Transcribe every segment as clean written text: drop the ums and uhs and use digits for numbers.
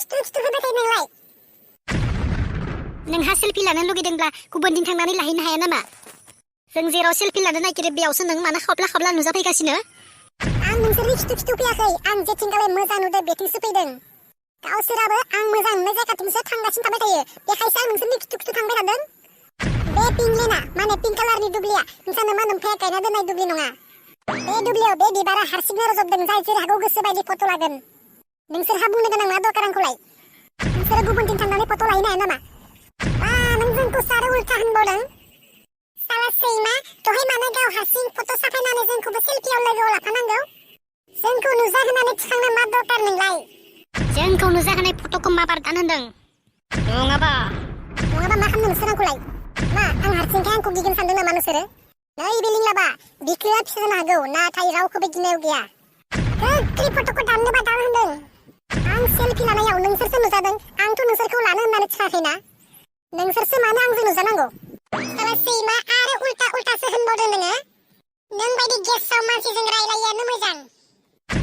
खिथु होबाय थायो नोंलाय? नोंहा सेल्फि लानो लुगैदोंब्ला गुबुन दिन थांनानै लाहैनो हाया नामा? जों जेराव सेल्फि लानो नागिरो बेयावसो नों मानो खावब्ला नुजाफैगासिनो? आं नोंसोरनि खिथु फैयाखै। आं जेथिंगालाय मोजां नुदों बेथिंसो फैदों। गावसोराबो आं मोजां नुनाय जायगाथिंसो थांगासिनो थाबाय थायो। बेखायसो आं नोंसोरनि खिथु थांबाय थादों। बे पिंलेना माने पिंक कालारनि दुब्लिया नोंसानो मा नोमफाया गायना दोननाय दुब्लि नङा। बे दुब्लियाव बे बिबारा हारसिंनो रज'बदों। जाय जेरै हागौ गोसो बायदि फट' लागोन। नोंसोरहा बुंनो गोनां मा दरकार आंखौलाय? नोंसोरो गुबुन दिन थांनानै फट' लाहैनो हाया नामा? नों जोंखौसो आरो उल्था होनबावदों। साला सैमा, दहाय मानो गाव हारसिं फट' साफायनानै जोंखौबो सेल्फियाव लोगोआव लाफानांगौ? जोंखौ नुजाहोनानै थिखांनो मा दरकार नोंलाय? जोंखौ नुजाहोनाय फट'खौ मा बारदान होनदों? नङाबा मा खालामनो नोंसोर आंखौलाय? मा आं हारसिंखाय आंखौ गिगोन सानदों नामा नोंसोरो? नै बिलिंलाबा बिखोआ फिसा जानो हागौ, नाथाय रावखौबो गिनायाव गैया। गोख्रै फट'खौ दाननोबा दान होनदों। आं सेल्फि लानायाव नोंसोरसो नुजादों। आंथ' नोंसोरखौ लानो होननानै थिखाखैना। नोंसोरसो मानो आंजों नुजानांगौ? साला सैमा आरो उल्टासो होनबावदों नोङो? नों बायदि गेसाव मानसिजों रायलायियानो मोजां।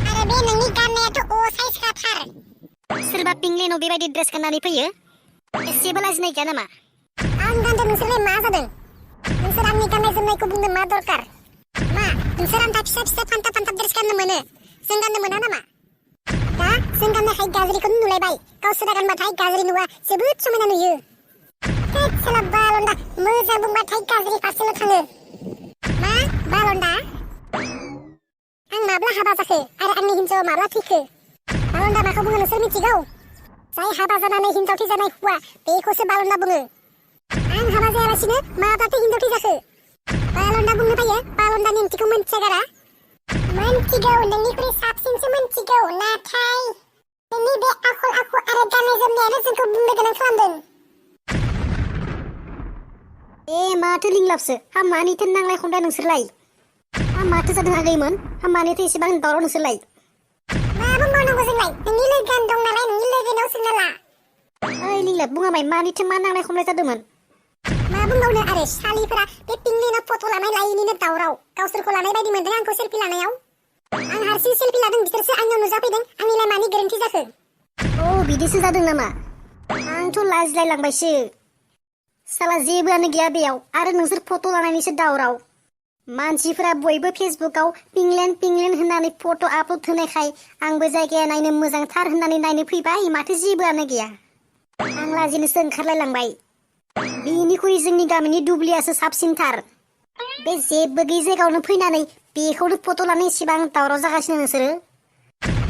आरो बे नोंनि गाननायाथ' असाइसखाथार। सोरबा पिंलेनाव बेबायदि ड्रेस गाननानै फैयो? एसेबो लाजिनाय गैया नामा? आं गानदों, नोंसोरलाय मा जादों? नोंसोर आंनि गाननाय जोमनायखौ बुंनो मा दरकार? मा नोंसोर आंथा फिसा फान्थाब ड्रेस गाननो मोनो, जों गाननो मोना नामा? दा जों गाननायखाय गाज्रिखौनो नुलायबाय। गावसोरा गानबाथाय गाज्रि नुवा, जोबोद समायना नुयो। साला बालन्दा, मोजां बुंबाथाय गाज्रि फारसेल' थाङो। मा बालन्दा? आं माब्ला हाबा जाखो आरो आंनि हिनजावा माब्ला थैखो? बालन्दा माखौ बुङो नोंसोर मिथिगौ? जाय हाबा जानानै हिनजाव थैजानाय हौवा बेखौसो बालन्दा बुङो। आं हाबा जायालासिनो माब्लाथो हिनजाव थैजाखो? बालन्दा बुंनो फैयो। बालन्दानि ओंथिखौ मोनथिया गारा? मोनथिगौ, नोंनिख्रुइ साबसिनसो मोनथिगौ। नाथाय नोंनि बे आखल आखु आरो गाननाय जोमनायानो जोंखौ बुंनो गोनां खालामदों। माथो लिंलाबसो हामानिथो नांलाय खमलाय नोंसोरलाय? माथो जादों आगैमोन? हामानिथो एसेबां दावराव नोंसोरलाय? मा बुंबावनांगौ जोंलाय? नोंनि लोगोआनो दं नालाय नोंनि लोगोनाव सोंना ला। ओइ लिंलाब, बुङामाय मानिथो मा नांलाय खमलाय जादोंमोन? मा बुंबावनो आरो, सालिफोरा बे पिंलेनाव फट' लानाय लायैनिनो दावराव। गावसोरखौ लानाय बायदि मोनदों आंखौ सेल्फि लानायाव। आं हारसिं सेल्फि लादों, बिसोरसो आंनाव नुजाफैदों। आंनिलाय मानि गोरोन्थि जाखो? बिदिसो जादों नामा? आंथ' लाजिलायलांबायसो। साला जेबोआनो गैया बेयाव, आरो नोंसोर फट' लानायनिसो दावराव। मानसिफोरा बयबो फेसबुकाव पिंलेन होननानै फट' आपल'ड होनायखाय आंबो जायगाया नायनो मोजांथार होननानै नायनो फैबाय। माथो जेबोआनो गैया। आं लाजिनोसो ओंखारलायलांबाय। बेनिख्रुइ जोंनि गामिनि दुब्लियासो साबसिनथार। बे जेबो गैयि जायगायावनो फैनानै बेखौनो फट' लानो एसेबां दावराव जागासिनो नोंसोरो?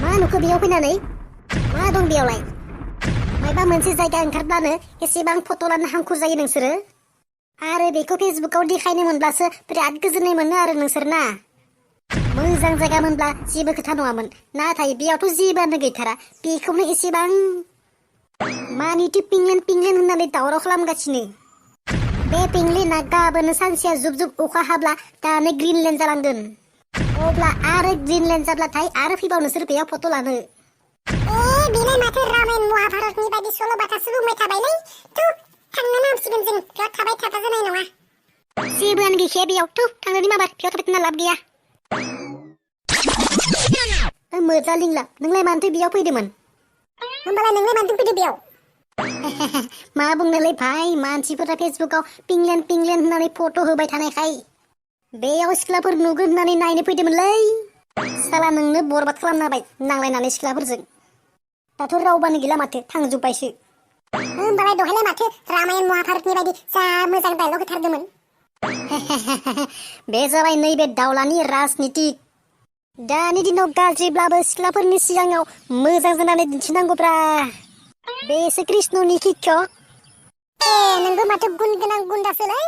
मा नुखो बेयाव फैनानै? मा दं बेयावलाय? मायबा मोनसे जायगा ओंखारब्लानो एसेबां फट' लानो हांखुर जायो नोंसोरो? आरो बेखौ फेसबुकाव देखायनो मोनब्लासो बिराद गोजोननाय मोनो आरो नोंसोरना। मोजां जायगा मोनब्ला जेबो खोथा नङामोन, नाथाय बेयावथ' जेबोआनो गैथारा। बेखौनो एसेबां मानिथो पिंलेन होननानै दावराव खालामगासिनो? बे पिंलेना गाबोन सानसेया जुब अखा हाब्ला दानो ग्रिनलेन्ड जालांगोन। अब्ला आरो ग्रिनलेन्ड जाब्लाथाय आरो फैबाव नोंसोर बेयाव फट' लानो। बेलाय माथो रामायण महाभारतनि बायदि सल'बाथासो बुंबाय थाबायलै। थांनो नांसिगोन जों, बेयाव थाबाय थाबा जानाय नङा। जेबोआनो गैखाया बेयाव, थांनानै माबार, बेयाव थाबाय थाना लाब गैया। मोजा लिंलाब, नोंलाय मानोथो बेयाव फैदोंमोन? होमबालाय नोंलाय मानोथो फैदो बेयाव? मा बुंनोलै भाइ, मानसिफोरा फेसबुकाव पिंलेन होननानै फट' होबाय थानायखाय बेयाव सिख्लाफोर नुगोन होननानै नायनो फैदोंमोनलै। साला नोंनो बरबाद खालामना होबाय नांलायनानै सिख्लाफोरजों। दाथ' रावबानो गैला माथो, थांजोब्बायसो। होमबालाय दहायलाय माथो रामायण महाभारतनि बायदि जा मोजां डायलग होथारदोंमोन। बे जाबाय नैबे दावलानि राजनितिक। दानि दिनाव गाज्रिब्लाबो सिख्लाफोरनि सिगाङाव मोजां जानानै दिन्थिनांगौब्रा। बेसो कृष्णनि किक्ष'। नोंबो माथो गुन गोनां गुन्दासोलै।